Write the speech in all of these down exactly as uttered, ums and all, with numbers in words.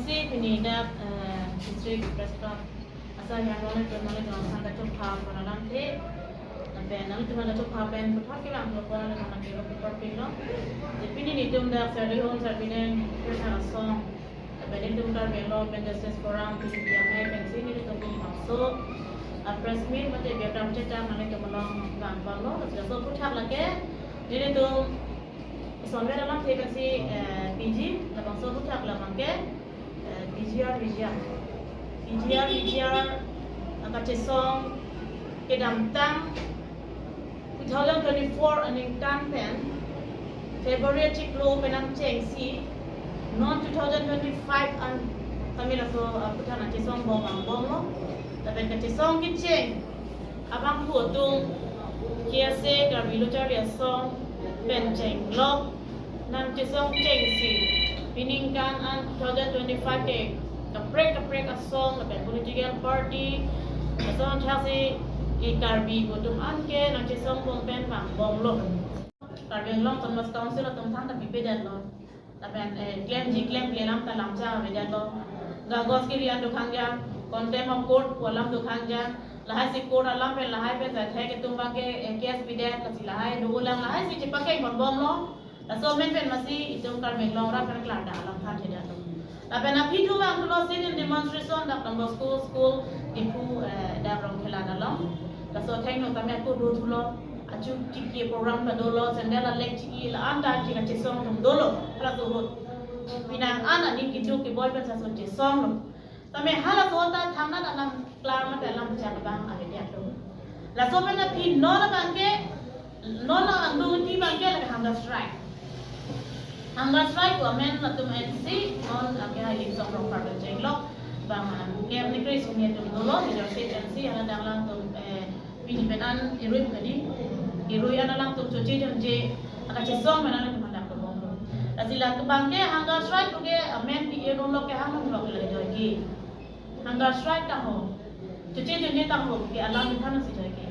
Si pini dak, eh, District Press Club asai yang nonai tu nonai nonai sang kachopha pon alamthe. Lapen nonai tu nonai kachopha pen puthot kelang tu pon nonai nonai kero puthot pin lo. Jadi pini nelitum dak Serdihun Sarbineng Kretha Asong. Lapen nelitum Karbi Anglong Women Justice Forum P C P amei pensi nelitum pini bangso, ah, press meet mate biakram chetang nelitum along bang bang lo. Laso aphuthak lake nelitum sonver alamthe pensi, eh, P G, labangso aphuthak labang ke, eh, P G R, P G R. P G R, P G R, ah, kachesong kedamtang two thousand twenty-four aningkan pen February chiklo pen nangchengsi non two thousand twenty-five an kami laso, ah, aphuthak nangchesong bom angbong lo. Lapen kachesong kecheng abangphu atum K S A Karbi Lo Charli Asong pen chenglok nangchesong chengsi, piningkan an two thousand twenty-five ke kaprek kaprek asong lapen political party asong thaksi e Karbi atum an ke nangchesong bom pen bang bom lo. Karbi Anglong Autonomous Council atum thangta pipedet lo. Lapen, eh, klemji klemkle alam ta lamchak avedet lo. Kagos kiri an dokhang ja, contempt of court pu alam dokhang ja. Lahai si court alam pen lahai pen jat hai ketum abang ke, eh, case pidet, lasi lahai dolang, lahai si chepakeng bom bom lo. Laso amen pen masi itum Karbi Anglong rat pen klardak alam thanthedet lo. Lapen aphi thu vangthulo sit-in demonstration dak Don Bosco School, Diphu, eh, dak Rongkhela along. Laso athengno tame ako dothulo. Achu tiki program ta dolo, sandal alek chi-i la-an ta chi kachesong atum dolo, halaso ahut. Pinang an aning kiduk keboi pen laso chesong lo. Tame halaso ta thangnat alam klar mate alam chak abang avedet lo. Laso pen aphi non abang ke, non angdungti abang ke lake hunger strike. Hunger strike pu amen latum ensi non ake hai Lingsong Rongphar pen chenglok bang an ke apni kris umi atum dolo, leadership ensi hala dang alangtum, eh, pini pen an irui kadi, irui an alangtum choche jonje akachesong pen alangtum hadak dobom lo. Lasi la abang ke hunger strike pu ke amen P A non lok ke hang non lok le joike. Hunger strike tangho, choche jonje tangho ke alam thansi joike.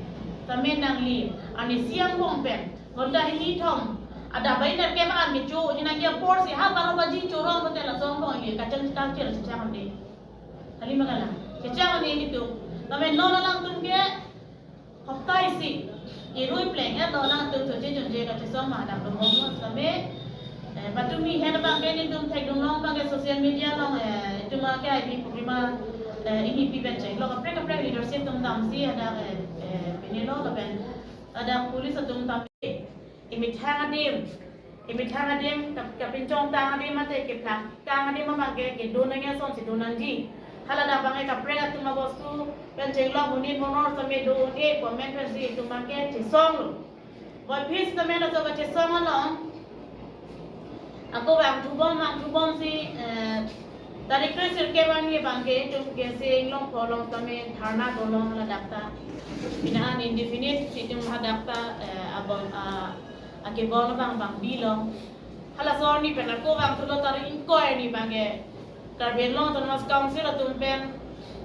Tame nangli, ani siang bong pen ghonta hini thom adap bai nerkep an kecho, hinang ke apor si ha baro baji chorong hotel asong bong ye kachang chitang chir chechang ande. Kali ma kalang? Chechang ande itum. Tame non alangtum ke hopta isi irui pleng-et lo alangtum choche jonje kachesong ma dak dobom lo tame, eh, patumi hen abang ke nelitum thekdun long abang ke social media along, eh, itum ke I P Purima, eh, ini pi pen chenglok kaprek kaprek leadership atum damsi hadak, eh, eh, pini lo lapen hadak police atum tame emethang adim, emethang adim, kap-, kapinchong tang adim mate keplak tang adim abang ke kedo nangji asonsi do nangji. Hala dak abang ke kaprek atum abostu pen chenglok monit monor tame do un-e pu amen pensi itum abang ke chesong lo. Boi phis tame laso kachesong along ako vangthubom, vangthubom si, eh, tarik kre sirkep arni abang ke itum K S A Inglongpho along tame dharna dolong ladak ta. Pinang an indefinite si itum hadak ta, eh, abom, ah, akebom abang bang bilong. Halaso arni pen ako vangthulo tarik ingkoi arni abang ke Karbi Anglong Autonomous Council atum pen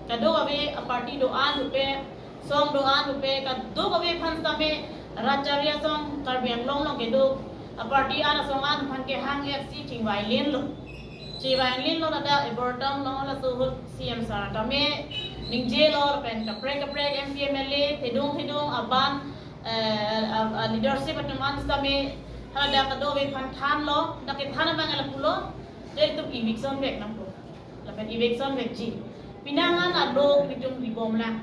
kadokave aparty do-an upe, song do-an upe, kadokave aphan tame rat charli asong Karbi Anglong along kedo aparty an asong an aphan kehang-et si chingvailinlo. Chingvailinlo ladak Ebortam along laso ahut C M sir tame ningje lo lapen kaprek kaprek M P M L A thedung thedung aban, eh, a, a leadership atum an tame hadak kadokave aphan thanlo, dak kethan abang lapulo, itum eviction vek nangpo. Lapen eviction vekji. Pinang an alo itum ribom lang.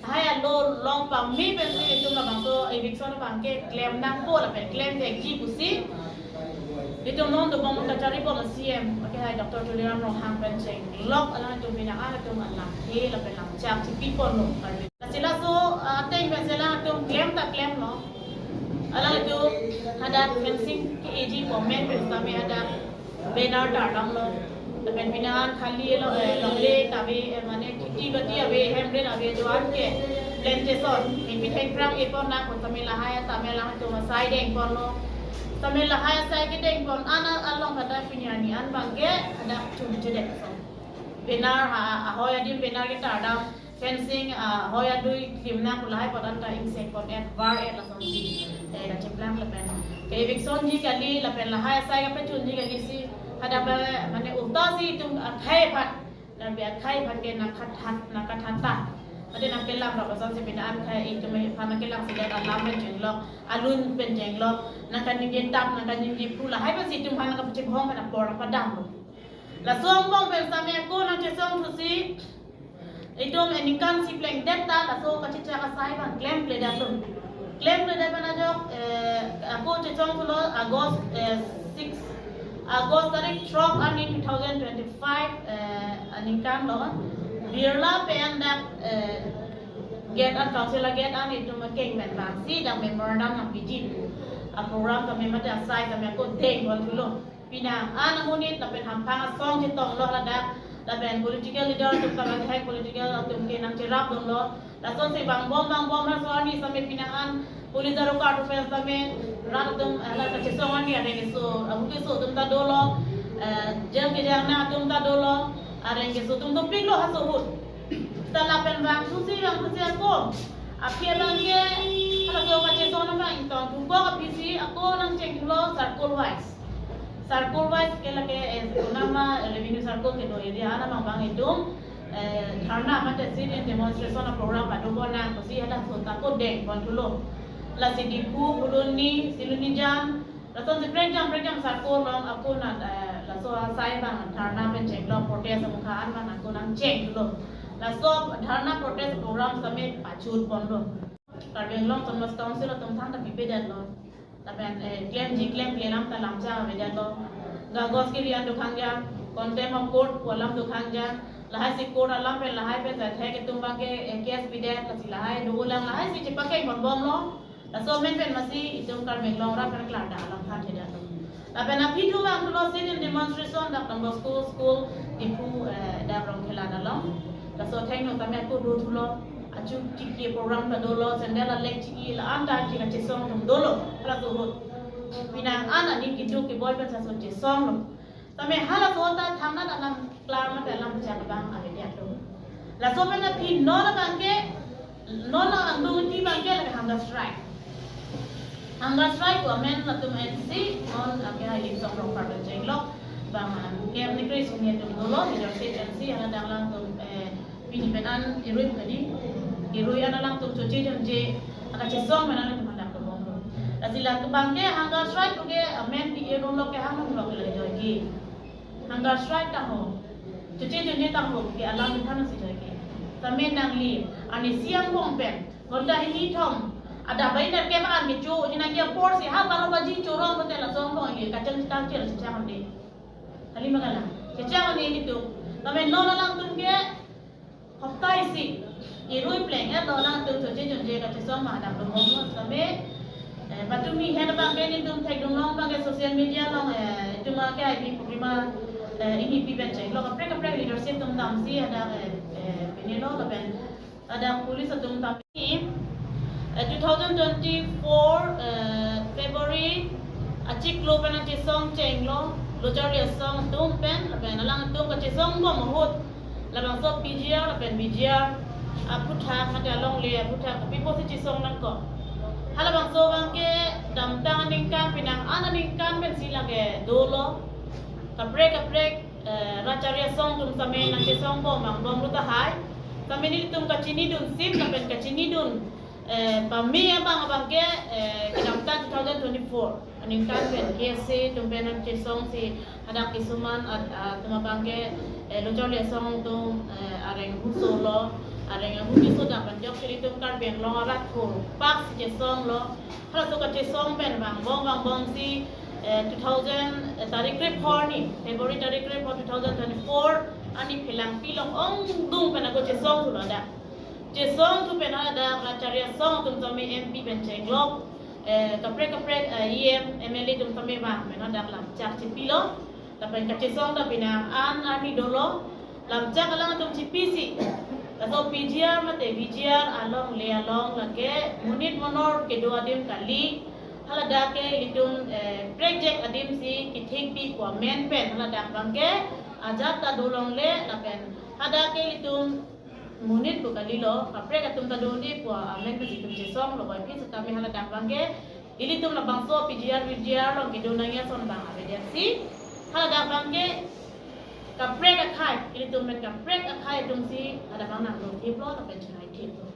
Hai alo long pame pensi itum labangso eviction abang ke klem nangpo lapen klem vekji pusi itum non dobom kachari bom C M, okay, hai Doctor Tuliram Ronghang pen chenglok alangtum pinang an itum alamthe lapen lamchak chipi ponlo. Lasi laso, ah, ateng pensi alangtum klem ta klemlo. Alangtum hadak fencing ke-eji pu amen pen tame hadak banner tardamlo. Lapen pinang an khali lo, eh, longle kave, eh, mane kheti bati ave, hemren ave, do-an ke plantation, epi thengphrang epon nangpo tame lahai tame alangtum asai dengponlo. Tame lahai asai kedengpon an along hadak pini arni an abang ke hadak chun chedet asong. Banner ha, ahoi adim banner ketardam, fencing, ah, ahoi adui klim nang pu lahai apot an ta ingseng pon-et, var-et lasonsi, eh, kacheplang lapen ke-evictionji kali lapen lahai asai kapachunji kali si hadak ba, mane ulta si itum, ah, Akhai aphan, lapen akhai aphan ke nangkathat, nangkathat ta. Mate nangkelang rap asonsi pini akhai itum aphan nangkelang sidat alam pen chenglok, alun pen chenglok, nangkaningje tap, nangkaningje phu, lahai pensi itum aphan nangkapachibhong pen apor padamlo. Laso angbong pen sitame ako nangchesong thusi, itum aningkan si plengdet ta, laso kachechak asai abang klemkledet lo. Klemkledet pen ajok, eh, ako chesong thulo August, eh, six, August tarik throk arni two thousand twenty-five, eh, aningkan lo. Birla pen dak, eh, gate an, council a-gate an itum akeng pen vangsi dak memorandum nangpiji pu aprogram tame mate asai tame ako dengpon thulo. Pini an amonit lapen hamphang asong chetonglo ladak, lapen political leader atum, kabang hek political atum ke nangcherapdunlo. Lasonsi vangbom vangbom laso arni sitame pini an police arokar atum pen sitame rat atum, eh, la kachesong arni areng keso, abu keso atum ta dolo, eh, jail kejang na atum ta dolo, areng keso atum dopiklo haso ahut. Seta lapen vang thusi vang thusi ako, aphi abang ke halaso kachesong abang ingtong thukok aphisi ako nangcheng thulo circle wise. Circle wise ke lake, eh, kunama revenue circle kedo area an abang abang itum, eh, dharna mate sit-in demonstration aprogram pado ponnang pusi halaso ta ako dengpon thulo. Lasi Diphu, Phuloni, Silonijan, lasonsi prekjam prekjam circle along ako na, eh, laso asai abang dharna pen chenglok, protest amukha an abang ako nangcheng thulo. Laso dharna protest program sitame pachut ponlo. Karbi Anglong Autonomous Council atum thangta pipedetlo. Lapen, eh, klemji klemkle alam ta lamchak avedetlo. Kagos kiri an dokhangja, contempt of court pu alam dokhangja. Lahai si court alam pen lahai pen jat hek atum abang ke, eh, case pidet, lasi lahai dolang, lahai si chepakeng ponbomlo. Laso amen pen masi itum Karbi Anglong arat pen klardak alam thanthedetlo. Lapen aphi thu vang thulo sit-in demonstration dak Don Bosco School, Diphu, eh, dak Rongkhelan along. Laso athengno tame ako do thulo, achu tiki program ta dolo, sandal alek tiki la-an ta tiki kachesong atum dolo, halaso ahut. Pini an aning keduk keboi pen laso chesonglo. Tame halaso ta thangnat alam klar mate alam chak abang avedetlo. Laso pen aphi non abang ke, non angdung ti abang ke lake hunger strike. Hunger strike pu amen latum ensi non ake hai Lingsong Rongphar pen chenglok abang an ke amni kre sung atum dolo, leadership ensi hala danglang atum, eh, pini pen an irui kadi, irui an alangtum choche jonje akachesong pen an latum hadak dobomlo. Lasi la abang ke hunger strike pu ke amen pi irun lok ke hang lok ke lake joike. Hunger strike tangho, choche jonje tangho ke alam than si joike. Tame nangli, arnisi angbong pen ghonta hini thom adap bai nerkep an kecho, hini ke apor si ha baro baji chorong kote laso angbong ke kachang chitang chir chechang ande. Kali ma kalang? Chechang ande itum. Tame non alangtum ke hopta isi irui pleng-etlo, alangtum choche jonje kachesong ma hadak dobomlo tame, eh, patumi hen abang ke nelitum thekdunlong abang ke social media along, eh, itum ake I P Purima, eh, ini pi pen chenglok kaprek kaprek leadership atum damsi hadak, eh, eh, pinilo lapen hadak police atum tame, eh, two thousand twenty-four, eh, February achiklo pen nangchesong chenglo, lo charli asong atum pen, lapen alangtum kachesongbom ahut labangso P G R lapen V G R aphuthak mate alongle aphuthak kopi pusi chesong nangkok. Halabangso abang ke damtang aningkan pini an aningkan pensi lake dolo. Kaprek kaprek, eh, rat charli asong atum sitame nangchesongbom vangbomlo tahai. Sitame nelitum kachinidun sim lapen kachinidun, eh, pame abang abang ke, eh, kedamtang two thousand twenty-four aningkan pen K S A atum pen nangchesongsi hadak kisuman at, atum abang ke, eh, lo charli asong atum, eh, areng ahu solo, areng ahu keso dam pen joksi ilitum Karbi Anglong arat thurpak si chesonglo. Halaso kachesong pen vangbom vangbomsi, eh, two thousand, eh, tarik krepho arni, February tarik krepho two thousand twenty-four arni Phelangpi along ongdung pen ako chesong thulo dak. Chesong thu pen hadak rat charli asong atum sitame M P pen chenglok, eh, kaprek kaprek, eh, E M, M L A atum sitame vang pen hadak lamchak chepilo. Lapen kachesong ta pini an arni dolo. Lamchak alangtum chepisi, laso P G R mate V G R alongle along lake monit monor kedo adim kali. Haladak ke ilitum, eh, prekjak adim si kethekpi pu amen pen haladak abang ke ajat ta dolongle lapen hadak ke ilitum monit pu kalilo, kaprek atum ta dode pu amen pen si itum chesonglo, koipi setame haladak abang ke ilitum labangso P G R V G R along kedo nangji ason abang avedet si haladak abang ke kaprek akhei, ilitum pen kaprek akhei atumsi hadak abang nangdun thiplo lapen chingvai thiplo.